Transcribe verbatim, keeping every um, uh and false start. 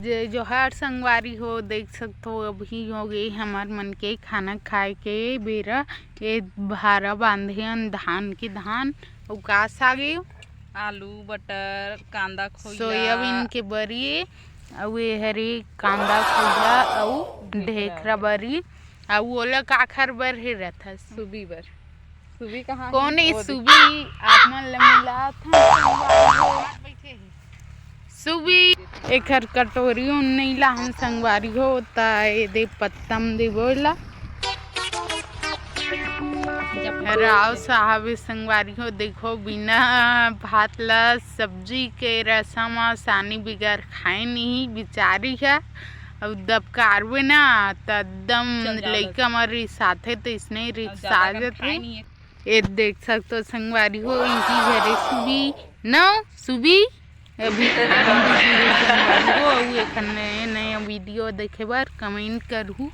जय जोहार संगवारी हो, देख सकथो अभी हो गे हमर मन के खाना खाए के बेरा। ये भारा बांधे हन धान के, धान अउ का साग ए? आलू, बटर, कांदा, खोइला। सोयाबीन के बरी, अउ ये हरे कांदा, खोइला अउ ढेखरा बरी, अउ ओला काखर बर हे रथस? सुबी बर। सुबी कहाँ हे? कोन ए सुबी? आप मन ल मिलात हन संगवारी हो। सुबी, एखर कटोरी उन नइ लाहन संगवारी हो, त ए दे पत्तम दे बोला। राव साहब ए संगवारी हो, देखो बिना भात ला सब्जी के रसम सानी बिगर खाए नहीं बिचारी ह। अउ दबकारबे ना त एकदम लइका मन रिसाथे त इसने रिसा जाथे। ए देख सकथो संगवारी हो, इही हरे सुबी, नौ सुबी। अभी संगवारी हो, अउ एखर नया नया वीडियो देखे बर कमेंट करहू।